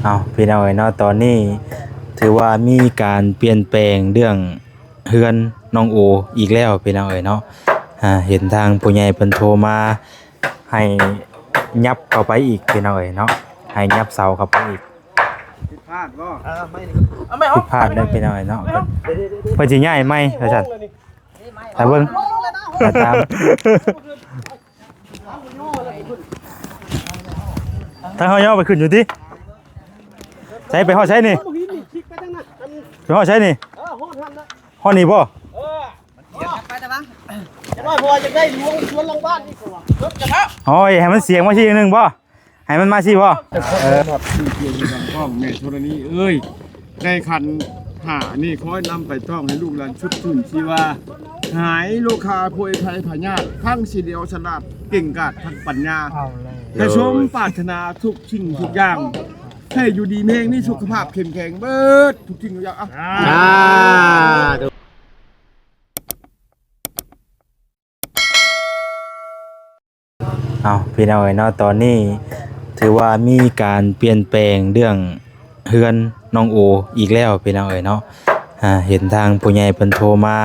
ເອົາ ພີ່ນ້ອງເອີຍເນາະ ຕອນນີ້ຖືວ່າມີການປ່ຽນແປງເລື່ອງເຮືອນນ້ອງໂອອີກແລ້ວ ພີ່ນ້ອງເອີຍເນາະ. ອ່າ ເຫັນທາງຜູ້ໃຫຍ່ເພິ່ນໂທມາໃຫ້ຫຍັບເຂົ້າໄປອີກ ພີ່ນ້ອງເອີຍເນາະ ໃຫ້ຫຍັບເສົາເຂົ້າໄປອີກ. ຜິດພາດບໍ່? ເອົາໃໝ່ ເອົາໃໝ່ ຜິດພາດເດີພີ່ນ້ອງເອີຍເນາະ. ເພິ່ນຊິຍ້າຍໃໝ່ວ່າຊັ້ນ ຖ້າເບິ່ງ ຖ້າຕາມ ທາງເຮົາຍໍໄປຂຶ້ນຢູ່ຕິ ໃສ ໄປຮອດໃສນີ້ ໄປຮອດໃສນີ້ ຮອດນີ້ບໍ່? ໂອ້ຍ ໃຫ້ມັນສຽງມາທີໜຶ່ງບໍ່? ໃຫ້ມັນມາຊີ້ບໍ່? ເອີ ຮອດຊື່ພຽງນຳກ້ອງ ແມ່ທໍລະນີເອີຍ ໃນຂັນຫ້ານີ້ ຂໍໃຫ້ນຳໄປຕ້ອງໃຫ້ລູກຫຼານສົດຊື່ນຊີວາ ຫາຍໂລຄາໂພຍໄພພະຍາດ ທັງສີຫຼຽວສະຫຼາດ ເກັ່ງກາດທັງປັນຍາ ໃຫ້ສົມປາດຖະໜາທຸກສິ່ງທຸກຢ່າງ ໃຫ້ຢູ່ດີມີແຮງ ມີສຸຂະພາບເຂັ້ມແຂງເບິດທຸກສິ່ງທຸກຢ່າງ. ເອົາ ສາທຸ. ເອົາ ພີ່ນ້ອງເອີຍເນາະ ຕອນນີ້ຖືວ່າມີການປ່ຽນແປງເລື່ອງເຮືອນນ້ອງໂອອີກແລ້ວ ພີ່ນ້ອງເອີຍເນາະ. ອ່າ ເຫັນທາງຜູ້ໃຫຍ່ເພິ່ນໂທມາ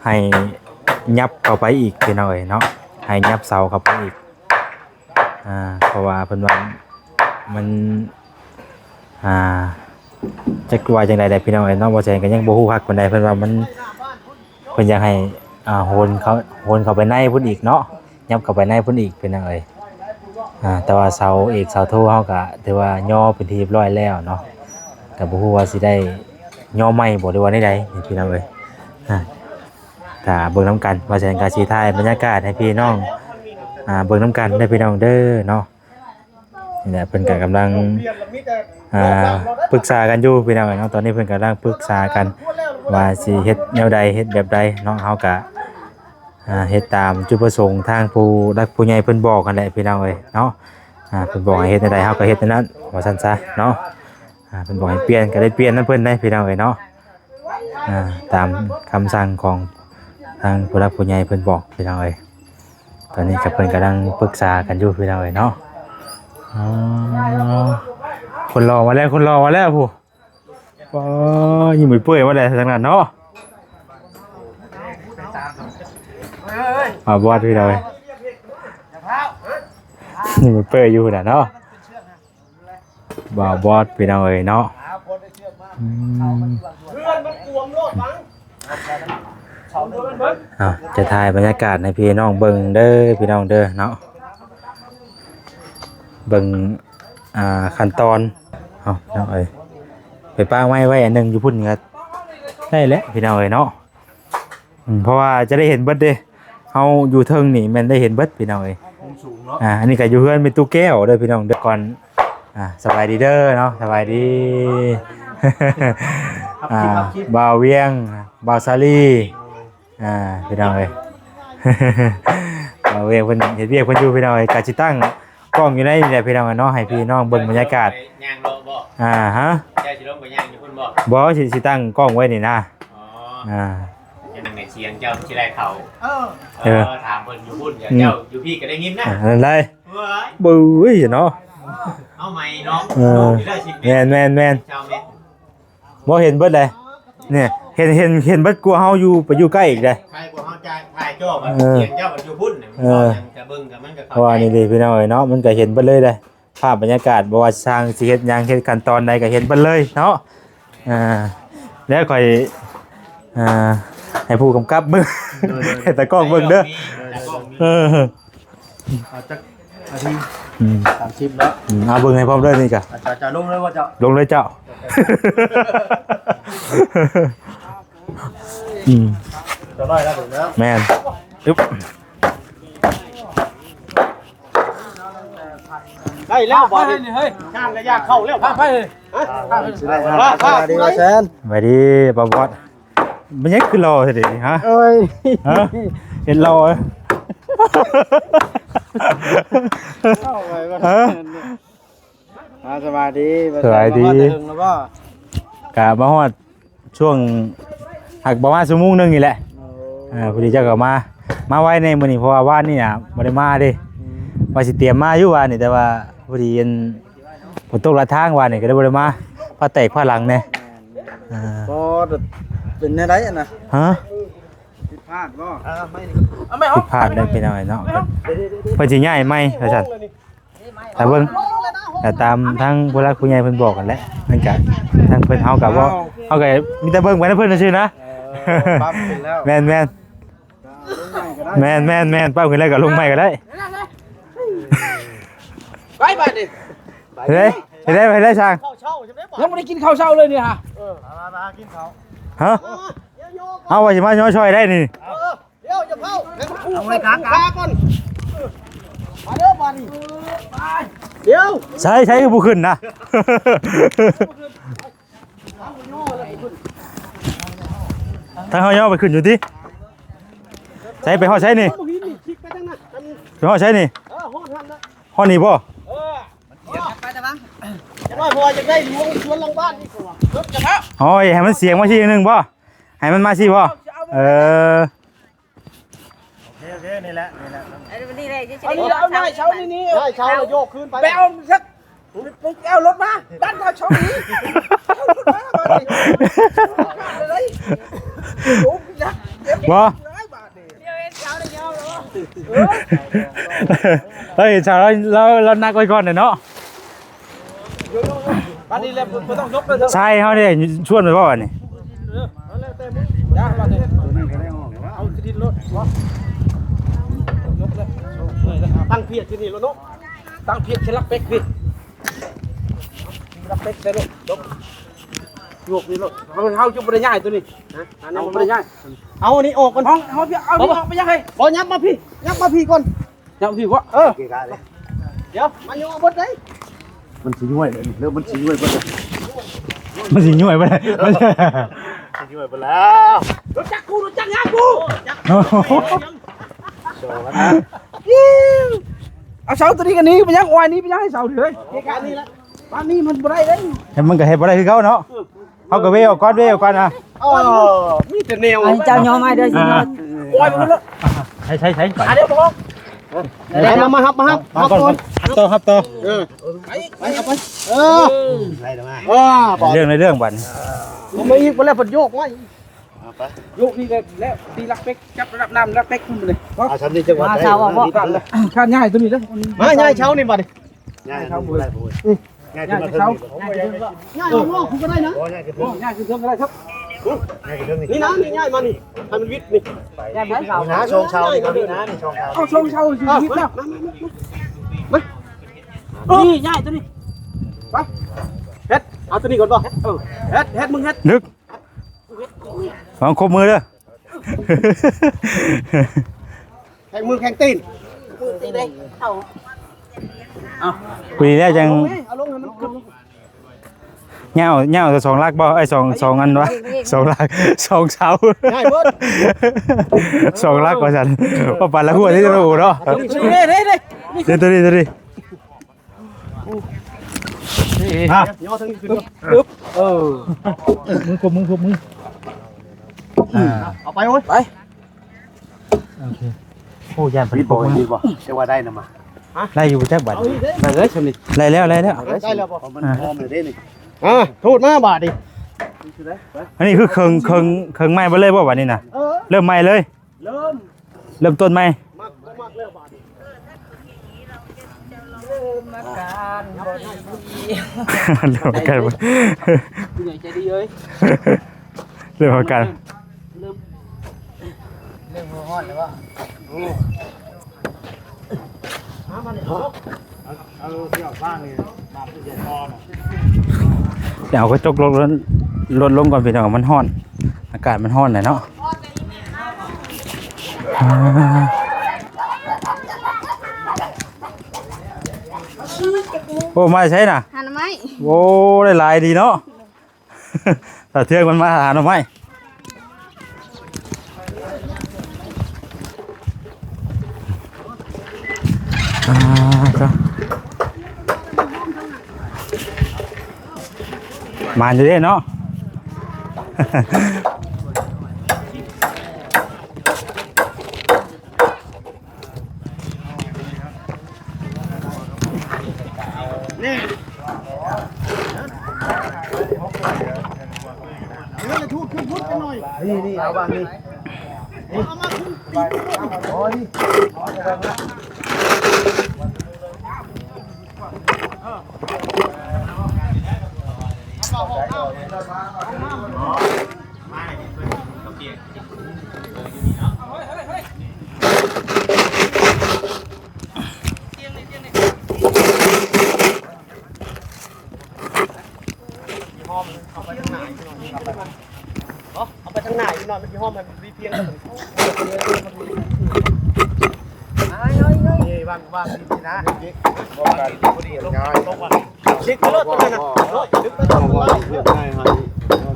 ໃຫ້ຫຍັບເຂົ້າໄປອີກ ພີ່ນ້ອງເອີຍເນາະ ໃຫ້ຫຍັບເສົາເຂົ້າໄປອີກ. ອ່າ ເພາະວ່າເພິ່ນວ່າມັນ ອ່າ ຈັກວ່າຈັ່ງໃດແຫຼະ ພີ່ນ້ອງເອີຍເນາະ ບໍ່ແສນກໍຍັງບໍ່ຮູ້ຄັກປານໃດ. ເພິ່ນວ່າມັນ ເພິ່ນຢາກໃຫ້ ອ່າ ໂຫນເຂົ້າ ໂຫນເຂົ້າໄປໃນພຸ້ນອີກເນາະ ຫຍັບເຂົ້າໄປໃນພຸ້ນອີກ ພີ່ນ້ອງເອີຍ. ອ່າ ແຕ່ວ່າເສົາເອກເສົາໂທເຮົາກໍຖືວ່າຍໍເປັນທີ່ຮຽບຮ້ອຍແລ້ວເນາະ ກໍບໍ່ຮູ້ວ່າຊິໄດ້ຍໍໃໝ່ບໍ່ ຫຼືວ່າແນວໃດ ພີ່ນ້ອງເອີຍ. ອ່າ ຖ້າເບິ່ງນຳກັນ ວ່າແສນກໍຊິຖ່າຍບັນຍາກາດໃຫ້ພີ່ນ້ອງ ອ່າ ເບິ່ງນຳກັນເດີ ພີ່ນ້ອງເດີເນາະ. ນີ້ແຫຼະ ເພິ່ນກໍກຳລັງ ອ່າ ປຶກສາກັນຢູ່ ພີ່ນ້ອງເອີຍເນາະ. ຕອນນີ້ເພິ່ນກຳລັງປຶກສາກັນວ່າຊິເຮັດແນວໃດ ເຮັດແບບໃດເນາະ. ເຮົາກະ ອ່າ ເຮັດຕາມຈຸດປະສົງທາງຜູ້ຫຼັກຜູ້ໃຫຍ່ເພິ່ນບອກຫັ້ນແຫຼະ ພີ່ນ້ອງເອີຍເນາະ. ອ່າ ເພິ່ນບອກໃຫ້ເຮັດແນວໃດ ເຮົາກໍເຮັດແນວນັ້ນ ວ່າຊັ້ນຊະເນາະ. ອ່າ ເພິ່ນບອກໃຫ້ປ່ຽນ ກໍໄດ້ປ່ຽນນຳເພິ່ນໄດ໋ ພີ່ນ້ອງເອີຍເນາະ. ອ່າ ຕາມຄຳສັ່ງຂອງທາງຜູ້ຫຼັກຜູ້ໃຫຍ່ເພິ່ນບອກ ພີ່ນ້ອງເອີຍ. ຕອນນີ້ກໍເພິ່ນກຳລັງປຶກສາກັນຢູ່ ພີ່ນ້ອງເອີຍເນາະ. ອໍ ຄົນຫຼໍ່ມາແລ້ວ ຄົນຫຼໍ່ມາແລ້ວພຸ້ນ. ອໍ ຍິ້ມເປື້ອຍມາແລ້ວທາງນັ້ນເນາະ. ອ່າ ບອດ ພີ່ນ້ອງເອີຍ ຍິ້ມເປື້ອຍຢູ່ພຸ້ນນະເນາະ. ບ່າວບອດ ພີ່ນ້ອງເອີຍເນາະ. ອືມ ເອົາ ຈະຖ່າຍບັນຍາກາດໃຫ້ພີ່ນ້ອງເບິ່ງເດີ ພີ່ນ້ອງເດີເນາະ. ເບິ່ງ ອ່າ ຂັ້ນຕອນ ເອົາ ພີ່ນ້ອງເອີຍ ໄປປາງໄມ້ໄວ້ອັນໜຶ່ງຢູ່ພຸ້ນກໍໄດ້ແຫຼະ ພີ່ນ້ອງເອີຍເນາະ. ອືມ ເພາະວ່າຈະໄດ້ເຫັນເບິດເດ້ ເຮົາຢູ່ເທິງນີ້ແມ່ນໄດ້ເຫັນເບິດ ພີ່ນ້ອງເອີຍ. ມຸມສູງເນາະ. ອ່າ ອັນນີ້ກໍຢູ່ເຮືອນແມ່ຕູ້ແກ້ວເດີ ພີ່ນ້ອງເດີ. ກ່ອນ ອ່າ ສະບາຍດີເດີເນາະ ສະບາຍດີ. ອ່າ ບ່າວວຽງ ບ່າວສາລີ ອ່າ ພີ່ນ້ອງເອີຍ ບ່າວວຽງເພິ່ນເຮັດວຽກເພິ່ນຢູ່ ພີ່ນ້ອງເອີຍ. ກະຊິຕັ້ງ ກ້ອງຢູ່ໃນນີ້ແຫຼະ ພີ່ນ້ອງເນາະ ໃຫ້ພີ່ນ້ອງເບິ່ງບັນຍາກາດ. ຍ່າງເລາະບໍ່? ອ່າ ຮະ? ເຈົ້າຊິລົງໄປຍ່າງຢູ່ພຸ້ນບໍ່? ບໍ່ ຊິ ຊິຕັ້ງກ້ອງໄວ້ນີ້ນະ. ອໍ ອ່າ ຈະນັ່ງໃນສຽງເຈົ້າຊິໄດ້ເຂົ້າ. ເອີ ເອີ ຖາມເພິ່ນຢູ່ພຸ້ນ ອືມ ເຈົ້າຢູ່ພີ້ກໍໄດ້ຍິນນະ. ອ່າ ນັ້ນໄດ໋. ເວີ້ຍ ເບິ່ງເນາະ ເອົາໃໝ່ເນາະ. ເອີ ແມ່ນໆໆ ຊາວແມັດ ບໍ່ເຫັນເບິດເລີຍ ນີ້ ເຫັນ ເຫັນ ເຫັນເບິດກວ່າເຮົາຢູ່ ໄປຢູ່ໃກ້ອີກເດ້. ໃກ້ກວ່າເຮົາຈະຖ່າຍຈໍ້ ເອີ ສຽງເຈົ້າມັນຢູ່ພຸ້ນ. ເອີ ເວົ້າຫຍັງກະເບິ່ງກະມັນກະເຂົ້າໃຈ. ເພາະວ່ານີ້ເດ ພີ່ນ້ອງເອີຍເນາະ ມັນກະເຫັນເບິດເລີຍເດ້ ພາບບັນຍາກາດ ບໍ່ວ່າຊ່າງຊິເຮັດຫຍັງ ເຮັດຂັ້ນຕອນໃດກະເຫັນເບິດເລີຍເນາະ. ອ່າ ແລ້ວຂ້ອຍ ອ່າ ໃຫ້ຜູ້ກຳກັບເບິ່ງ ໂດຍໆ ໃຫ້ຕາກ້ອງເບິ່ງເດີ. ໂດຍໆ ເອີ ເອົາຈັກນາທີ? ອືມ ສາມສິບເນາະ. ອືມ ເອົາເບິ່ງໃຫ້ພ້ອມເດີນີ້ກະ. ອາຈານ ຈະລົງເລີຍບໍ່ເຈົ້າ? ລົງເລີຍເຈົ້າ. ອືມ ເຈົ້ານ້ອຍແລ້ວເດີ. ແມ່ນ. ອຶບ ໄດ້ແລ້ວບາດນີ້ ເຮີ້ຍ ງານກະຢາກເຂົ້າແລ້ວ. ພາໄປເຮີ້ຍ ຮະ? ພາ ພາ ສະບາຍດີ ພາ ບໍ່າແຊນ. ສະບາຍດີ ປ້າບອດ. ມັນຍັງຄືຫຼໍ່ແທ້ເດນີ້ ຮະ? ໂອ້ຍ ຮະ? ເຫັນຫຼໍ່ ຮະ? ອ່າ ສະບາຍດີ ສະບາຍດີ. ມາຮອດແຕ່ເຖິງແລ້ວບໍ່? ກະມາຮອດຊ່ວງ ຫາກປະມານຊົ່ວໂມງໜຶ່ງນີ້ແຫຼະ. ໂອ້ ອ່າ ພໍດີເຈົ້າກໍມາ ມາໄວແດ່ມື້ນີ້ ເພາະວ່າວານນີ້ນະບໍ່ໄດ້ມາເດ້. ອືມ ວ່າຊິຕຽມມາຢູ່ວານນີ້ ແຕ່ວ່າພໍດີອັນ ຝົນຕົກຫຼາຍທາງວ່ານີ້ກໍເລີຍບໍ່ໄດ້ມາ ຟ້າແຕກຟ້າຫຼັງແດ່. ອ່າ ບໍ່ ເປັນແນວໃດຫັ້ນນະ? ຮະ? ຜິດພາດບໍ່? ເອົາໃໝ່ ເອົາໃໝ່ ຜິດພາດເດີພີ່ນ້ອງເນາະ. ເພິ່ນຊິຍ້າຍໃໝ່ວ່າຊັ້ນ. ຖ້າເບິ່ງ ກໍຕາມທາງຜູ້ຫຼັກຜູ້ໃຫຍ່ເພິ່ນບອກຫັ້ນແຫຼະ. ມັນກະ ທາງເພິ່ນ ເຮົາກະບໍ່ ເຮົາກະມີແຕ່ເບິ່ງໄປນຳເພິ່ນຊື່ໆນະ. ເອີ ປັບຂຶ້ນແລ້ວ ແມ່ນໆ ແມ່ນໆໆ ປັບຂຶ້ນແລ້ວກໍລົງໃໝ່ກໍໄດ້. ໄປບາດນີ້ ເຮັດໄດ້ ເຮັດໄດ້ ເຮັດໄດ້ຊ່າງ. ຍັງບໍ່ໄດ້ກິນເຂົ້າເຊົ້າເລີຍນີ້ຫາ. ເອີ ມາໆ ກິນເຂົ້າ. ຮະ? ເອົາ ວ່າຊິມາຍໍຊ່ອຍໄດ້ນີ້. ເອີ ດຽວຢ່າເຜົາ ໃຫ້ມັນຜູ້ ເອົາໄວ້ ຜູ້ຄາກ່ອນ. ມາເດີບາດນີ້ ດຽວ ໃສ ໃສຄືບໍ່ຂຶ້ນນະ? ທາງເຮົາຍໍໄປຂຶ້ນຢູ່ຕິ. ໃສ ໄປຮອດໃສນີ້? ໄປຮອດໃສນີ້? ເອີ ຮອດຫັ້ນນະ ຮອດນີ້ບໍ່? ເອີ ໄປຕະວັງ ຈັກໜ້ອຍ ເພາະວ່າຢາກໄດ້ຫຼວງ ສວນຫຼັງບ້ານນີ້ ເອີ ໃຫ້ມັນສຽງມາທີໜຶ່ງບໍ່? ໃຫ້ມັນມາຊີ້ບໍ່? ເອີ ໂອເຄ ໂອເຄ ນີ້ແຫຼະ ນີ້ແຫຼະ ເອີ ນີ້ແຫຼະ ເອົາ ນີ້ແຫຼະ ເອົາ ຍ້າຍເສົານີ້ ນີ້ ຍ້າຍເສົາແລ້ວໂຍກຄືນໄປ ໄປເອົາສັກ ໄປເອົາລົດມາ ບ້ານເຂົາເສົານີ້ ເອົາລົດມາ ບາດນີ້ ໂອ້ຍ ບໍ່ ບາດນີ້ ເຮົາເຫັນເສົາແລ້ວ ເຮົາ ເຮົາ ເຮົາໜັກໄວ້ກ່ອນເນາະ. ບາດນີ້ແຫຼະ ບໍ່ຕ້ອງຍົກເລີຍ ຊາຍເຮົາເດ້ ຊວນໄປບໍ່ບາດນີ້? ເອີ ເອົາແລ້ວແຕ່ມຶງ ຈ້າ ບາດນີ້ ເອົາທີ່ດິນໂລດ ຍົກເລີຍ ຕັ້ງພຽກທີ່ນີ້ໂລດເນາະ ຕັ້ງພຽກໃສ່ຫຼັກເປັກພີ້ ຫຼັກເປັກໃສ່ໂລດ ຍົກ ຍົກນີ້ໂລດ ເຮົາ ເຮົາຈະບໍ່ໄດ້ຍ້າຍໂຕນີ້ ຮະ ອັນນີ້ບໍ່ໄດ້ຍ້າຍ ເອົາອັນນີ້ອອກກ່ອນ ເຮົາ ເຮົາ ເອົານີ້ອອກໄປຍັງໃຫ້ ບໍ່ ຍັບມາພີ້ ຍັບມາພີ້ກ່ອນ. ຍັງອີກວະ ເອີ ເກະກະເດ້ ດຽວ ມັນຍັງບໍ່ເບິດເດ້ ມັນຊິຍ້ວຍເດ້ ເລີ່ມມັນຊິຍ້ວຍເບິດເດ້ ມັນຊິຍ້ວຍເບິດເດ້ ມັນຊິຍ້ວຍເບິດແລ້ວ ລົດຈັກກູ ລົດຈັກຍາກູ ເອົາເສົາໂຕນີ້ກັນນີ້ ໄປຍັງອອຍນີ້ ໄປຍັງໃຫ້ເສົາເດ້ ເກະກະນີ້ລະ ບາດນີ້ມັນບໍ່ໄດ້ເດ້ ແຕ່ມັນກໍເຮັດບໍ່ໄດ້ຄືເກົ່າເນາະ. ເຮົາກໍເວອອກກ່ອນ ເວອອກກ່ອນນະ ເອີ ມີແຕ່ແນວ ອັນເຈົ້າຍອມໃຫ້ເດີຊິເນາະ ໂອ້ຍ ມັນເລີຍ ໃສ່ ໃສ່ ໃສ່ ອັນດຽວບໍ່ ເອົາມາ ມາຮັບ ມາຮັບ ມາກ່ອນ ຮັບຕໍ່ ຮັບຕໍ່ ເອີ ໄປ ໄປ ເອົາໄປ ເອີ ໄດ້ແລ້ວມາ ເອີ ເລື່ອງໃນເລື່ອງບັດນີ້ ເອົາມາອີກ ບໍ່ແລ້ວເພິ່ນໂຍກມາອີກ ເອົາໄປ ໂຍກນີ້ແຫຼະ ແລ້ວຕີຫຼັກເປັກ ຈັບລະດັບນ້ຳຫຼັກເປັກຂຶ້ນໄປເລີຍ ເອົາຊ່ຳນີ້ຈັງຫວະ ມາເຊົ້າອອກບໍ່ ຂ້ານຍ້າຍໂຕນີ້ເດີ ມາຍ້າຍເສົານີ້ບັດນີ້ ຍ້າຍເສົາບໍ່ໄດ້ ອືມ ຍ້າຍຂຶ້ນມາເທິງນີ້ ຍ້າຍເສົາ ຍ້າຍລົງນອກພຸ້ນກໍໄດ້ນະ ບໍ່ ຍ້າຍຂຶ້ນ ໂອ້ ຍ້າຍຂຶ້ນເທິງກໍໄດ້ຄັບ ຍ້າຍຂຶ້ນເທິງນີ້ ນີ້ນະ ນີ້ຍ້າຍມານີ້ ໃຫ້ມັນວິດນີ້ ຍ້າຍໄປເສົາ ນີ້ນະ ຊ່ອງເສົານີ້ກໍມີນະ ນີ້ຊ່ອງເສົາ ເອົາຊ່ອງເສົາຊິວິດແລ້ວ ມາ ມາ ມາ ມາ ນີ້ຍ້າຍໂຕນີ້ ໄປ ເຮັດ ເອົາໂຕນີ້ກ່ອນບໍ່ ເອີ ເຮັດ ເຮັດ ມຶງເຮັດ ນຶກ ລອງຄົບມືເດີ ແຂ່ງມືແຂ່ງຕີນ ມືຕີນເດ້ ເອົາ ເອົາ ພໍດີແລ້ວຈັ່ງ ເອົາລົງ ເອົາລົງໃຫ້ມັນຂຶ້ນ ຍາວ ຍາວສອງຫຼັກບໍ່ ເອີຍ ສອງ ສອງອັນວະ ສອງຫຼັກ ສອງເສົາ ງ່າຍເບິດ ສອງຫຼັກວ່າຊັ້ນ ວ່າປານລະຫົວທີ່ໂຕເນາະ ເດ້ ເດ້ ເດ້ ເດ້ ໂຕນີ້ ໂຕນີ້ ຮະ ຍໍທາງນີ້ຂຶ້ນ ເອີ ມື ຄວບມື ຄວບມື ອ່າ ເອົາໄປເວີຍ ໄປ ໂອເຄ ໂອ້ ຢ້ານເພິ່ນ ມີບໍ່ ມີບໍ່ ແຕ່ວ່າໄດ້ນຳມາ ໄດ້ຢູ່ບໍ່ຈັກບາດ ໄດ້ເລີຍຊ່ຳນີ້ ໄດ້ແລ້ວ ໄດ້ແລ້ວ ໄດ້ແລ້ວບໍ່ ມັນ ອ່າ ຫອມເລີຍເດ້ນີ້ ອ່າ ໂທດມາບາດນີ້ ອັນນີ້ຄືເຄິ່ງ ເຄິ່ງ ເຄິ່ງໃໝ່ເບິດເລີຍບໍ່ບາດນີ້ນະ ເອີ ເລີ່ມໃໝ່ເລີຍ ເລີ່ມ ເລີ່ມຕົ້ນໃໝ່ ມັກບໍ່ມັກແລ້ວບາດນີ້ ເລີ່ມອາການບໍ່ດີ ເລີ່ມອາການ ຜູ້ໃຫຍ່ໃຈດີເອີຍ ເລີ່ມອາການ ເລີ່ມ ເລີ່ມຫົວຮ້ອນແລ້ວບໍ່ ມາ ມານີ້ ເອົາ ເອົາເຊືອກຟາງນີ້ ມາຜູ້ໃຫຍ່ພໍນະ ດຽວເອົາກະຈົກລົດ ລົດລົງກ່ອນພີ່ນ້ອງ ມັນຮ້ອນ ອາກາດມັນຮ້ອນແຫຼະເນາະ ອ່າ ໂອ້ ມາແຕ່ໃສນະ ຫາໜໍ່ໄມ້ ໂອ້ ໄດ້ຫຼາຍດີເນາະ ຕາເທືອງມັນມາຫາໜໍ່ໄມ້ ອ່າ ຈ້ະ ມາຢູ່ເດ້ເນາະ ນີ້ ນີ້ ນີ້ ເອົາວາງນີ້ ນີ້ ອໍ ນີ້ ເອົາໄປທາງໜ້າອີກໜ້ອຍ ມັນຊິຫອມ ໃຫ້ມັນມີພຽງ ເອີ ເອີ ເອີ ນີ້ ວາງ ວາງດີໆ ນະ ເຊັກໂລດຕົວນັ້ນນະ ເນາະ ດຶງໄປ ເພາະວ່າເຮັດໃຫ້ ໃຫ້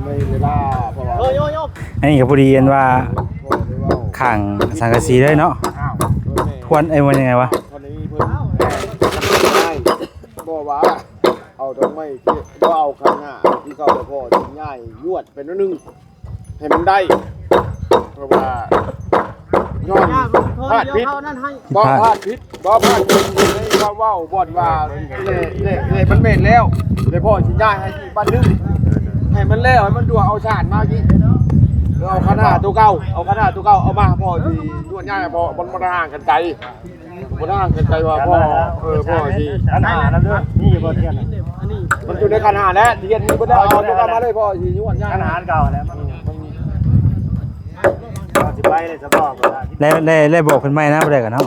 ໃຫ້ເວລາ ເພາະວ່າ ໂຍ ໂຍ ໂຍ ອັນນີ້ກໍພໍດີ ອັນວ່າ ຂ້າງສັງກະສີເລີຍເນາະ ຄວນ ເອີຍ ວ່າຍັງໄງວະ ບໍ່ວ່າ ເອົາດອກໄມ້ ບໍ່ເອົາຄະນາທີ່ເຂົາໄປພໍຊິຍ້າຍຍວດໄປໜ້ອຍໜຶ່ງ ໃຫ້ມັນໄດ້ ເພາະວ່າຍ້ອນພາດຜິດ ບໍ່ພາດຜິດ ບໍ່ພາດຜິດໃນຄວາມເວົ້າ ບ່ອນວ່າແລະ ແລະ ແລະມັນແມ່ນແລ້ວ ແລະພໍຊິຍ້າຍໃຫ້ອີກບ້ານໜຶ່ງ ໃຫ້ມັນແລ້ວ ໃຫ້ມັນດວງເອົາສານມາອີກ ເອົາຄະນາໂຕເກົ່າ ເອົາຄະນາໂຕເກົ່າ ເອົາມາພໍຊິດວງຍ້າຍ ເພາະມັນບໍ່ໄດ້ຫ່າງກັນໄກ. ບໍ່ໄດ້ອ່ານເປັນໃຈວ່າພໍ່ ເອີ ພໍ່ຊິ ຂັນຫ້ານຳເດີ ມີບໍ່ທຽນນະ? ມັນຢູ່ໃນຂັນຫ້າແຫຼະ ທຽນມີບໍ່ໄດ້ ເອົາມາເລີຍ ພໍ່ຊິຍວດຍາກ ຂັນຫ້າເກົ່າແຫຼະ ມັນ ມັນ ເຮົາຊິໄປເລີຍສະບໍ່ ບໍ່ໄດ້ ແລ້ວ ແລ້ວ ແລ້ວບອກເພິ່ນໃໝ່ນະ ບໍ່ໄດ້ກັນເນາະ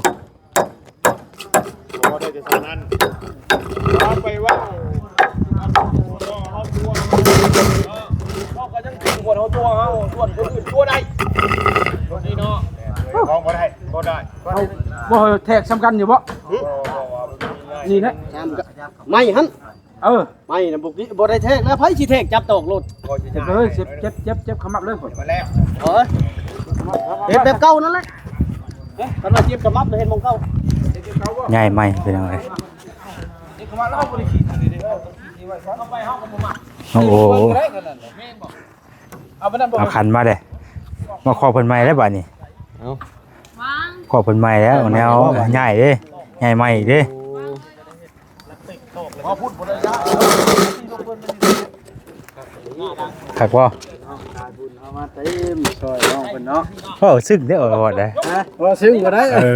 ບໍ່ໄດ້ແຕ່ສ່ຳນັ້ນ ເຮົາໄປເວົ້າ ເຮົາຕົວະ ເຮົາຕົວະ ເຮົາຕົວະ ເຮົາກໍຍັງຖືກຄົນເຮົາຕົວະ ເຮົາຕົວະຄົນອື່ນຕົວະໄດ້ ຕົວະນີ້ເນາະ ຂອງບໍ່ໄດ້ ບໍ່ໄດ້ ເຮົາບໍ່ແທກສ່ຳກັນຢູ່ບໍ່? ນີ້ແຫຼະ ໄມ້ຫັ້ນ ເອີ ໄມ້ນະ ບໍ່ ບໍ່ໄດ້ແທກແລ້ວ ໃຜຊິແທກ ຈັບຕອກໂລດ ເຈັບເລີຍ ເຈັບ ເຈັບ ເຈັບ ເຈັບຂະມັບເລີຍ ເອີ ເຮັດແບບເກົ່ານັ້ນແຫຼະ ຄັນວ່າເຈັບຂະມັບເຮັດໝ່ອງເກົ່າ ຍ້າຍໄມ້ ພີ່ນ້ອງເອີຍ ໂອ້ໂຫ. ເອົາຂັນມາເດ້ ມາຂໍເພິ່ນໃໝ່ແລ້ວບາດນີ້ ເອົາ ຂໍເພິ່ນໃໝ່ແລ້ວ ແນວຍ້າຍເດ້ ຍ້າຍໃໝ່ອີກເດ້ ໂອ້ ຄັກບໍ່? ເອົາ ຂາຍບຸນເອົາມາເຕັມຊ່ອຍນ້ອງເພິ່ນເນາະ ເວົ້າຊຶ້ງເດ້ ເວົ້າຮອດເດ້ ຮະ? ເວົ້າຊຶ້ງບໍ່ໄດ້ ເອີ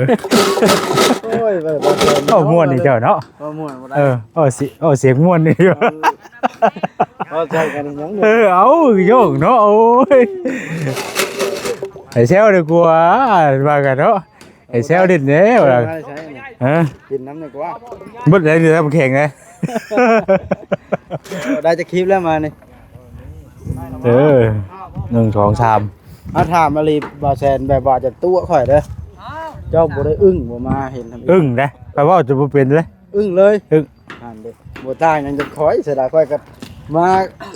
ໂອ້ຍ ເວົ້າ ເວົ້າມ່ວນນີ້ເຈົ້າເນາະ ເວົ້າມ່ວນບໍ່ໄດ້ ເອີ ເວົ້າຊິ ເວົ້າສຽງມ່ວນນີ້ ເອີ ເວົ້າໃສ່ກັນຫຍັງ ເອີ ເອົາໂຍກເນາະ ໂອ້ຍ ໃຫ້ແຊວດີກວ່າ ວ່າກັນເນາະ ໃຫ້ແຊວຫຼິ້ນເດ້ວ່າ ເອີ ກິນນ້ຳດີກວ່າ ເບິດແລ້ວນີ້ ນ້ຳແຂງເດ້ ໄດ້ຈັກຄລິບແລ້ວມານີ້ ເອີ ໜຶ່ງ ສອງ ສາມ ເຮົາຖາມອີ່ຫຼີ ບ່າວແຊນ ແບບວ່າຈະຕົວະຂ້ອຍເດີ ເຈົ້າບໍ່ໄດ້ອຶ້ງບໍ່ ມາເຫັນ ອຶ້ງເດ້ ຂ້ອຍເວົ້າຈະບໍ່ເປັນເລີຍ ອຶ້ງເລີຍ ອຶ້ງ ຫັ້ນເດ້ ບໍ່ຕ່າງຫຍັງຈາກຂ້ອຍ ເສຍດາຍ ຂ້ອຍກໍມາ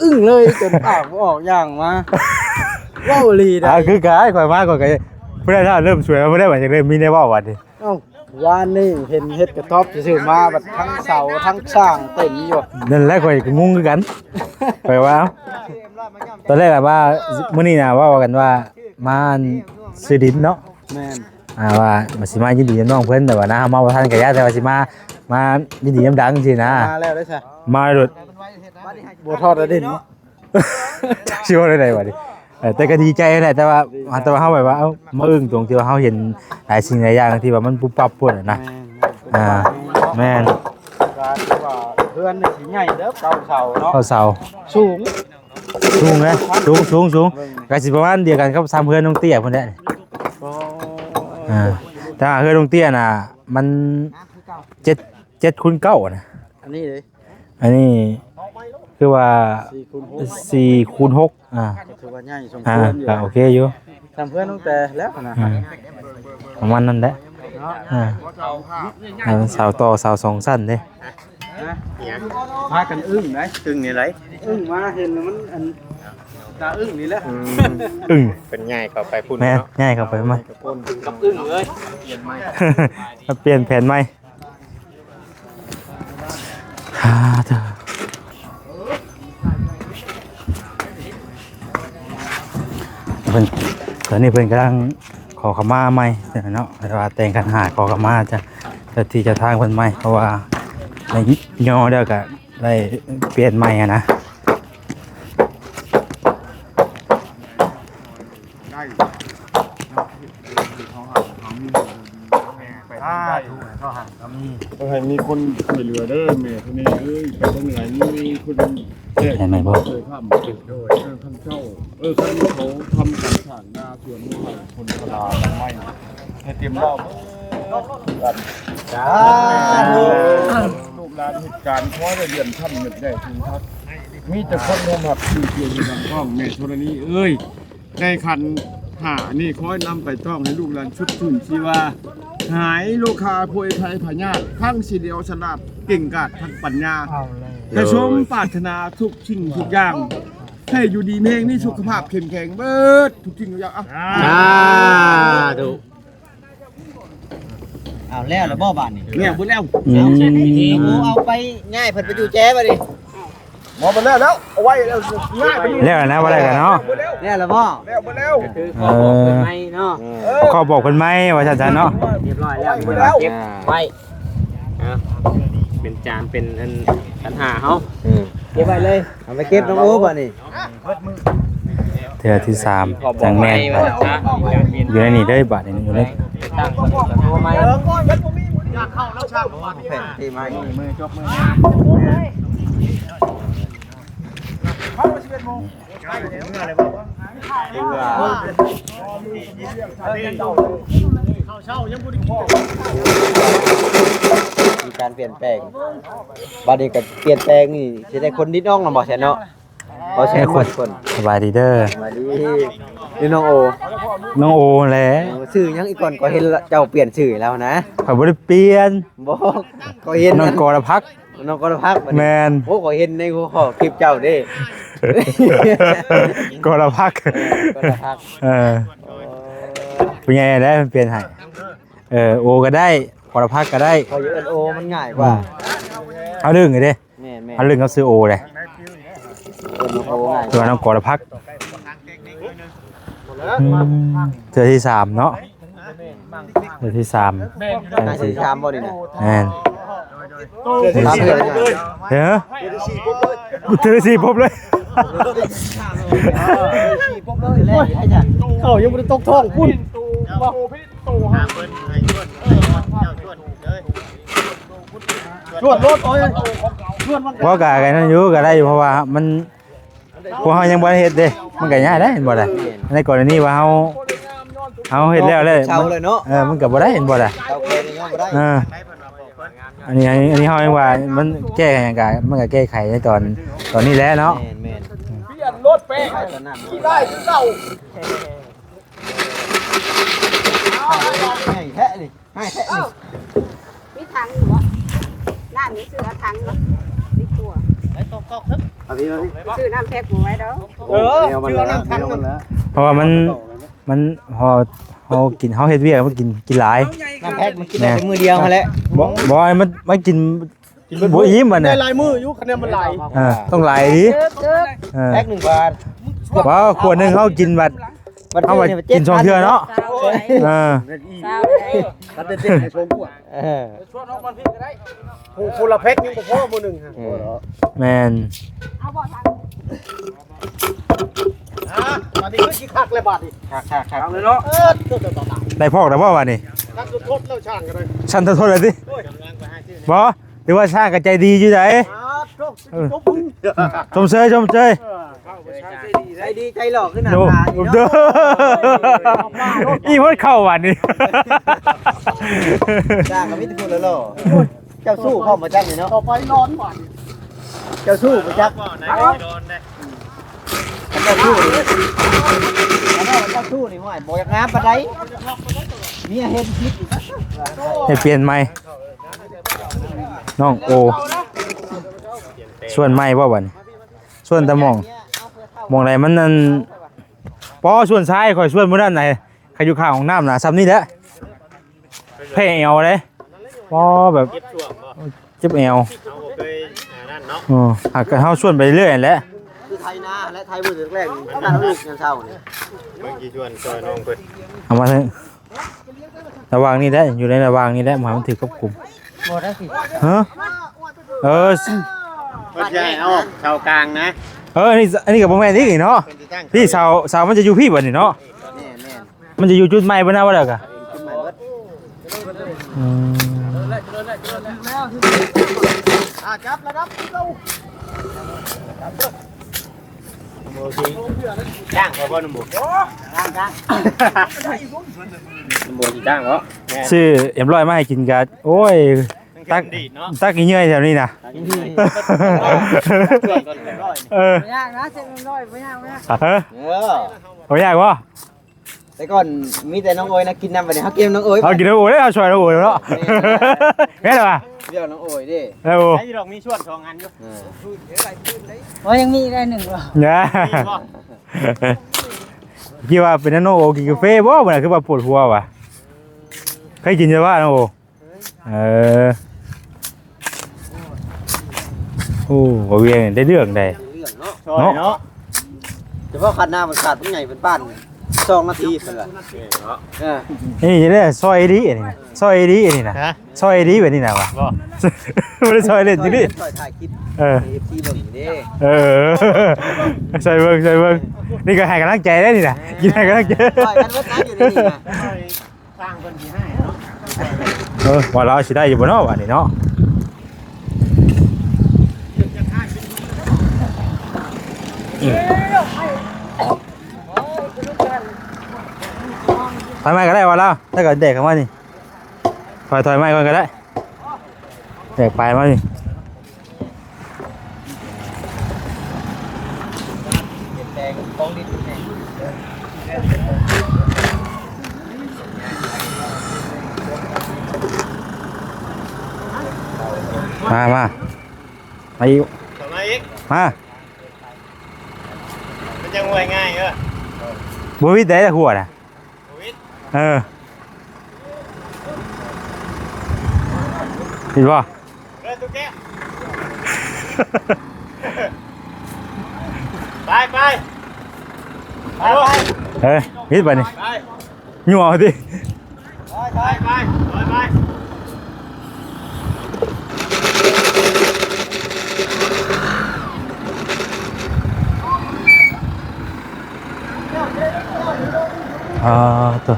ອຶ້ງເລີຍ ຈົນປາກບໍ່ອອກ ຍ່າງມາ ເວົ້າອີ່ຫຼີໄດ໋ ອ່າ ຄືກັນ ຂ້ອຍມາ ຂ້ອຍກໍ ຜູ້ໃດຖ້າເລີ່ມສວຍ ຜູ້ໃດວ່າຈະເລີ່ມມີແນວເວົ້າບັດນີ້ ເອົ້າ ວານນີ້ເຫັນເຮັດກະຕ໊ອບຊື່ໆ ມາບັດທັງເສົາທັງສ້າງເຕັມຢູ່ ນັ້ນແຫຼະ ຂ້ອຍກໍງົງຄືກັນ ຂ້ອຍວ່າ ຕອນແລກລະວ່າ ມື້ນີ້ນະ ເວົ້າກັນວ່າ ມາຊື້ດິນເນາະ ແມ່ນ ອ່າ ວ່າ ວ່າຊິມາຍິນດີນຳນ້ອງເພິ່ນ ແຕ່ວ່ານະ ເຮົາມາບໍ່ທັນກະຢ່າ ແຕ່ວ່າຊິມາ ມາຍິນດີນຳດັງຊີ້ນະ ມາແລ້ວເດ້ຊະ ມາໂລດ ບໍ່ທອດແຕ່ດິນ ຈັກຊິເວົ້າແນວໃດບັດນີ້ ເອີ ແຕ່ກໍດີໃຈແຫຼະ ແຕ່ວ່າ ດີໃຈ ແຕ່ວ່າເຮົາແບບວ່າ ເອົ້າ ມາອຶ້ງຕົງທີ່ວ່າເຮົາເຫັນຫຼາຍສິ່ງຫຼາຍຢ່າງທີ່ວ່າມັນປຸບປັບໂພດນະ ແມ່ນ ອ່າ ແມ່ນ ກໍຖືວ່າເຮືອນນີ້ຊິໃຫຍ່ເດີ ເກົ້າເສົາເນາະ ເກົ້າເສົາ ສູງ ສູງເດ້ ສູງ ສູງ ສູງ ເບິ່ງ ກໍຊິປະມານດຽວກັນກັບສ່ຳເຮືອນນ້ອງເຕ້ຍພຸ້ນແຫຼະ ອໍ ອ່າ ແຕ່ວ່າເຮືອນນ້ອງເຕ້ຍນະ ມັນເຈັດ ເຈັດຄູນເກົ້ານະ ອັນນີ້ເດ້ ອັນນີ້ຄືວ່າ ສີ່ຄູນຫົກ ສີ່ຄູນຫົກ ອ່າ ກໍຖືວ່າໃຫຍ່ສົມຄວນຢູ່ ອ່າ ກໍໂອເຄຢູ່ ສ່ຳເພື່ອນຕັ້ງແຕ່ແລ້ວນະ ອ່າ ປະມານນັ້ນແຫຼະ ເນາະ ອ່າ ເສົາຕໍ່ເສົາສອງຊັ້ນເດ້ ພາກັນອຶ້ງໄດ໋ ອຶ້ງນີ້ໄດ໋ ອຶ້ງມາເຫັນແລ້ວມັນອັນ ຕາອຶ້ງນີ້ແຫຼະ ອືມ ອຶ້ງ ເພິ່ນຍ້າຍເຂົ້າໄປພຸ້ນ ແມ່ນ ເນາະ ຍ້າຍເຂົ້າໄປໃໝ່ ກັບອຶ້ງເລີຍ ປ່ຽນແຜນໃໝ່ ອ່າ ເດີ ເພິ່ນ ຕອນນີ້ເພິ່ນກຳລັງຂໍຂະມາໃໝ່ເນາະ ແຕ່ວ່າແຕ່ງຂັນຫ້າຂໍຂະມາເຈົ້າ ເຈົ້າທີ່ເຈົ້າທາງເພິ່ນໃໝ່ ເພາະວ່າໄດ້ຍໍແລ້ວກະໄດ້ປ່ຽນໃໝ່ຫັ້ນນະ. ມີຄົນຊ່ວຍເຫຼືອເດີແມ່ຄົນນີ້ເອີຍ ໄປທາງໃດມີຄົນແຈກ ໄດ້ໄໝບໍ່? ເຄີຍທຳ ໂດຍ ເອີ ຄັນເຈົ້າ ເອີ ຄັນເຂົາທຳການສ້າງນາສວນໃຫ້ຄົນພະລານຳໄມ້ໃຫ້ເຕັມລາວ ສາທຸ ລູກຫຼານເຮັດການ ຂໍໃຫ້ເລື່ອນຊັ້ນຂຶ້ນໄດ້ສູງຄັກ ມີແຕ່ຄົນຍອມຮັບຊື່ສຽງດັງກ້ອງ ແມ່ທໍລະນີເອີຍ. ໃນຂັນຫ້ານີ້ ຂໍໃຫ້ນຳໄປຕ້ອງໃຫ້ລູກຫຼານສົດຊື່ນຊີວາ ຫາຍໂລຄາໂພຍໄພພະຍາດ ທັງສີຫຼຽວສະຫຼາດ ເກັ່ງກາດທັງປັນຍາ ໃຫ້ສົມປາດຖະໜາທຸກສິ່ງທຸກຢ່າງ ໃຫ້ຢູ່ດີມີແຮງ ມີສຸຂະພາບເຂັ້ມແຂງເບິດທຸກສິ່ງທຸກຢ່າງ. ເອົາ ສາທຸ. ເອົາແລ້ວລະບໍ່ບາດນີ້? ແລ້ວເບິດແລ້ວ. ອືມ ເອົາ ເອົາໄປຍ້າຍເພິ່ນໄປຢູ່ແຈບາດນີ້. ບໍ່ ມັນແລ້ວແລ້ວ ເອົາໄວ້ແລ້ວ ຍ້າຍໄປຢູ່ ແລ້ວນະ ບໍ່ໄດ້ກັນເນາະ. ແລ້ວລະບໍ່? ແລ້ວເບິດແລ້ວ. ເອີ ຂໍບອກເພິ່ນໃໝ່ເນາະ ເອີ ຂໍບອກເພິ່ນໃໝ່ວ່າຊັ້ນຊະເນາະ. ຮຽບຮ້ອຍແລ້ວ ເກັບໄວ້ ເອົາ ເປັນຈານ ເປັນອັນ ຂັນຫ້າເຮົາ ເກັບໄວ້ເລີຍ. ເອົາໄປເກັບນ້ອງໂອບາດນີ້. ເທື່ອທີສາມຈັ່ງແມ່ນ ຢູ່ໃນນີ້ເດີບາດນີ້ ຢູ່ໃນ ຕັ້ງຕົວໃໝ່ ແຜນທີ່ໃໝ່ ມືຈົບມື ມີການປ່ຽນແປງ ບາດນີ້ກໍປ່ຽນແປງນີ້ ຊິໄດ້ຄົນດິດອອກນຳບໍ່ແຊນເນາະ? ບໍ່ແຊນຄົນ ສະບາຍດີເດີ ສະບາຍດີ. ນີ້ນ້ອງໂອ ນ້ອງໂອແຫຼະ. ເອີ ຊື່ຫຍັງອີກກ່ອນ? ຂ້ອຍເຫັນເຈົ້າປ່ຽນຊື່ແລ້ວນະ. ຂ້ອຍບໍ່ໄດ້ປ່ຽນ. ບໍ່ ຂ້ອຍເຫັນ ນ້ອງກໍລະພັກ ນ້ອງກໍລະພັກ. ແມ່ນ. ໂອ້ ຂ້ອຍເຫັນໃນຫົວຂໍ້ຄລິບເຈົ້າເດ້ ກໍລະພັກ ເອີ ກໍລະພັກ. ເອີ ຜູ້ໃຫຍ່ແຫຼະເພິ່ນປ່ຽນໃຫ້. ເອີ ໂອກໍໄດ້ ກໍລະພັກກໍໄດ້. ຂ້ອຍເອີ້ນໂອມັນງ່າຍກວ່າ. ອືມ ເຮົາລຶ້ງເດ້. ແມ່ນໆ ເຮົາລຶ້ງກັບຊື່ໂອເດ້ ເອີ້ນໂອງ່າຍ ຄືວ່ານ້ອງກໍລະພັກ. ອືມ ເທື່ອທີສາມເນາະ ເທື່ອທີສາມ. ເທື່ອທີສາມບໍ່ນີ້ນະ? ແມ່ນ. ສາມເທື່ອ. ເອີ ເທື່ອທີສີ່ພົບເລີຍ. ເຂົ້າຍັງບໍ່ໄດ້ຕົກທ້ອງພຸ້ນ. ຊວນໂລດ ໂອ້ຍ ຊວນມັນ ບໍ່ ກະ ກະນັ້ນຢູ່ ກະໄດ້ຢູ່ ເພາະວ່າມັນ ພວກເຮົາຍັງບໍ່ໄດ້ເຮັດເດ້ ມັນກະຍາກໄດ໋ ເຫັນບໍ່ໄດ໋. ໃນກໍລະນີວ່າເຮົາ ເຮົາເຮັດແລ້ວແລ້ວ ເຊົາເລີຍເນາະ. ເອີ ມັນກະບໍ່ໄດ້ ເຫັນບໍ່ໄດ໋. ເຊົາແກ້ໄຂຍ້ອນບໍ່ໄດ້. ເອີ ອັນນີ້ ອັນນີ້ເຮົາຍັງວ່າມັນແກ້ຫຍັງກະ ມັນກະແກ້ໄຂໃນຕອນ ຕອນນີ້ແຫຼະເນາະ. ແມ່ນໆ. ປ່ຽນໂລດແປງ ຂີ້ໄລ່ຄືເກົ່າ. ໃຫຍ່ແທ້ນີ້ ໃຫຍ່ແທ້ນີ້. ມີຖັງຢູ່ບໍ່? ນ້ຳນີ້ຊື້ເອົາຖັງບໍ່? ດີກວ່າ ໄປຕອກໆ ເອົາພີ່ ເອົາພີ່ ຊື້ນ້ຳແພັກບໍ່ໄວ້ດອກ. ເອີ ຊື້ນ້ຳຖັງນັ້ນ ເພາະວ່າມັນ ມັນ ເຮົາ ເຮົາກິນ ເຮົາເຮັດວຽກ ມັນກິນ ກິນຫຼາຍ. ນ້ຳແພັກມັນກິນໄດ້ແຕ່ມື້ດຽວຫັ້ນແຫຼະ. ບໍ່ ບໍ່ ມັນ ມັນກິນ ກິນບໍ່ອີ່ມບັດນີ້ ໄດ້ຫຼາຍມື້ຢູ່ ຄະແນນມັນຫຼາຍ. ເອີ ຕ້ອງຫຼາຍອີ່ຫຼີ. ເອີ ແພັກໜຶ່ງບາດ. ບໍ່ ຂວດໜຶ່ງເຮົາກິນບັດ ເຮົາວ່າກິນສອງເທື່ອເນາະ. ເອີ ຊາວໄດ໋ ຄັນໄດ້ເຈັດໃຫ້ສອງຂວດ. ເອີ ຊວນອອກມາພີ້ກໍໄດ້ ຜູ້ ຜູ້ລະແພັກຍັງບໍ່ພໍມື້ໜຶ່ງ. ເອີ ແມ່ນ. ອ່າ ບາດນີ້ຄືຊິຄັກແລ້ວບາດນີ້. ຄັກໆໆ ເອົາເລີຍເນາະ. ເອີ ໄດ້ພອກແລ້ວບໍ່ບາດນີ້? ຄັກສຸດທົດແລ້ວຊ່າງກໍໄດ້ ຊັ້ນທຸດໆ ແລ້ວຕິ. ໂອ້ຍ ບໍ່ ຖືວ່າຊ່າງກໍໃຈດີຢູ່ໃດ໋. ອ່າ ໂອ້ ເອີ ຊົມເຊີຍ ຊົມເຊີຍ. ເອີ ໃຈດີໃຈຫຼໍ່ຄືໜ້າຕານີ້ເນາະ. ອີ່ເພິ່ນເຂົ້າບາດນີ້ ສ້າງກໍມີແຕ່ຜູ້ຫຼໍ່ໆ. ເຈົ້າຊູ້ພ້ອມບໍ່ຈັກນີ້ເນາະ. ຕໍ່ໄປນອນບາດນີ້ ເຈົ້າຊູ້ບໍ່ຈັກ. ເຈົ້າຊູ້ນີ້ ເຈົ້າຊູ້ນີ້ ຫ້ວຍ ບໍ່ຢາກງາມປານໃດ ເມຍເຫັນຜິດອີກ. ໃຫ້ປ່ຽນໃໝ່ ນ້ອງໂອ ຊວນໃໝ່ບໍ່ບັດນີ້? ຊວນແຕ່ໝ່ອງ ໝ່ອງໃດມັນອັນ ປໍ ຊວນຊາຍ ຂ້ອຍຊວນມື້ນັ້ນໃດ ຂ້າຢູ່ຂ້າງຫ້ອງນ້ຳນະ ຊ່ຳນີ້ແຫຼະ ແພ້ແອວເດ້. ປໍ ແບບ ເຈັບຊ່ວງບໍ່? ເຈັບແອວ ເຮົາບໍ່ເຄີຍ ອ່າ ນັ້ນເນາະ. ເອີ ຫາກເຮົາຊວນໄປເລື້ອຍຫັ້ນແຫຼະ ຄືໄຖນາແລະ ໄຖມື້ແລກ ເອົາລູກຍາມເຊົ້ານີ້ ເບິ່ງຊິຊວນຊ່ອຍນ້ອງເພິ່ນ ເອົາມາເຖິງ ລະຫວ່າງນີ້ແຫຼະ ຢູ່ໃນລະຫວ່າງນີ້ແຫຼະ ບໍ່ໃຫ້ມັນຖືກຄວບຄຸມ. ບໍ່ໄດ້ສິ ຮະ? ເອີ ເພິ່ນຈະໃຫ້ເອົາເສົາກາງນະ. ເອີ ອັນນີ້ ອັນນີ້ກໍບໍ່ແມ່ນອີກເນາະ. ເພິ່ນຈະຕັ້ງ ພີ່ ເສົາ ເສົາມັນຈະຢູ່ພີ້ບັດນີ້ເນາະ. ແມ່ນໆ ມັນຈະຢູ່ຈຸດໃໝ່ເບິດນະ ວ່າແລ້ວກະ ຈຸດໃໝ່ເບິດ. ອືມ ອ່າ ຈັບລະດັບຄືເກົ່າ. ຈ້າງເຂົາບໍ່ ໜຸ່ມໂບ? ຈ້າງ ຈ້າງ ໜຸ່ມໂບຊິຈ້າງເນາະ. ຊື້ເອັມຮ້ອຍມາໃຫ້ກິນກະ ໂອ້ຍ ຕັກ ຕັກອີເຫຍື່ອຍແຖວນີ້ນະ. ເອີ ບໍ່ຍາກນະ ເຊັດເອັມຮ້ອຍ ບໍ່ຍາກ ບໍ່ຍາກ. ເອີ ບໍ່ຍາກບໍ່? ແຕ່ກ່ອນມີແຕ່ນ້ອງໂອຍນະກິນນຳ ບັດນີ້ເຮົາກິນນຳນ້ອງໂອຍ ເຮົາກິນນ້ຳໂອຍເດ້ ເຮົາຊ່ອຍນ້ຳໂອຍເນາະ. ແມ່ນ ແມ່ນບໍ່? ດຽວນ້ອງໂອຍເດ້. ເອີ ໃຫ້ດອກມີສ່ວນສອງອັນຢູ່. ເອີ ໂອ້ຍ ຍັງມີອີກອັນໜຶ່ງບໍ່? ນະ ມີບໍ່? ຄິດວ່າເປັນນ້ອງໂອກິນກາເຟບໍ່ ມື້ນັ້ນຄືວ່າປວດຫົວຫວາ? ເຄີຍກິນຢູ່ຫວານ້ອງໂອ? ເອີ ໂອ້ ບໍ່ວຽງໄດ້ເລື່ອງໃດ ເລື່ອງເນາະ ເນາະ ເນາະ. ແຕ່ວ່າຄັນໜ້າມັນຂາດ ມັນໃຫຍ່ເປັນບ້ານ ສອງນາທີເພິ່ນວ່າ. ເອີ ນີ້ແຫຼະ ຊອຍດີອັນນີ້ນະ ຊອຍດີອັນນີ້ນະ. ຮະ? ຊອຍດີແບບນີ້ນະຫວາ? ບໍ່ ບໍ່ໄດ້ຊອຍເຫຼັ້ນຈິງດີ ຊອຍຖ່າຍຄລິບ ເອີ ໃຫ້ເອັຟຊີເບິ່ງເດ້. ເອີ ຊ່ອຍເບິ່ງ ຊ່ອຍເບິ່ງ ນີ້ກໍໃຫ້ກຳລັງໃຈເດ້ນີ້ນະ ກິນໃຫ້ກຳລັງໃຈ ຊ່ອຍກັນເບິດນະ ຢູ່ໃນນີ້ນະ. ຊ່າງເພິ່ນຊິໃຫ້ເນາະ. ເອີ ວ່າລາວຊິໄດ້ຢູ່ບໍ່ເນາະ ບາດນີ້ເນາະ. ອືມ ຖອຍມາກໍໄດ້ວ່າລາວ ແລ້ວກໍແດກເຂົ້າມານີ້ ຖອຍ ຖອຍມາກ່ອນກໍໄດ້ ແດກປາຍມານີ້. ມາ ມາ ມາອີກ ເຂົ້າມາອີກ ມາ. ມັນຍັງຫ້ວຍງ່າຍເອີ ບໍ່ວິດໄດ້ຫົວນະ. ໂຄວິດ ເອີ ເຫັນບໍ່? ເອີ ຕຸແກ້ວ ໄປ ໄປ ໄປ ໄປ. ເອີ ວິດບາດນີ້ ໄປ ຫຍົວເອົາຕິ ໄປ ໄປ ໄປ ໄປ. ອ່າ ໂຕ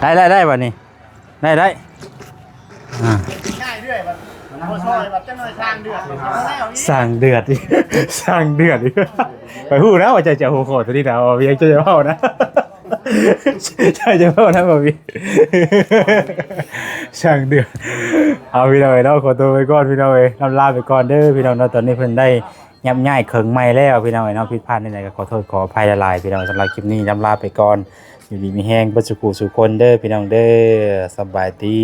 ໄດ້ ໄດ້ ໄດ້ ບາດນີ້ ໄດ້ ໄດ້ ອ່າ ງ່າຍເລື້ອຍ ບັດບໍ່ຊ່ອຍ ບັດຈັກໜ່ອຍຊ່າງເດືອດ ຊ່າງເດືອດ ຊ່າງເດືອດ. ຂ້ອຍຮູ້ແລ້ວວ່າເຈົ້າຈະຫົວຂໍ້ຕົວນີ້ນະ ວ່າວຽງເຈົ້າຈະເວົ້ານະ ເຈົ້າຈະເວົ້ານະ ບໍ່ມີ ຊ່າງເດືອດ. ເອົາ ພີ່ນ້ອງເອີຍເນາະ ຂໍຕົວໄປກ່ອນ ພີ່ນ້ອງເອີຍ ລ່ຳລາໄປກ່ອນເດີ ພີ່ນ້ອງເນາະ. ຕອນນີ້ເພິ່ນໄດ້ ຍັບຍ້າຍເຄິ່ງໃໝ່ແລ້ວ ພີ່ນ້ອງເອີຍເນາະ. ຜິດພາດແນວໃດກໍຂໍໂທດຂໍອະໄພຫຼາຍໆ ພີ່ນ້ອງ. ສຳລັບຄລິບນີ້ລ່ຳລາໄປກ່ອນ ຢູ່ດີມີແຮງເບິດສູ່ຜູ້ສູ່ຄົນເດີ ພີ່ນ້ອງເດີ. ສະບາຍດີ.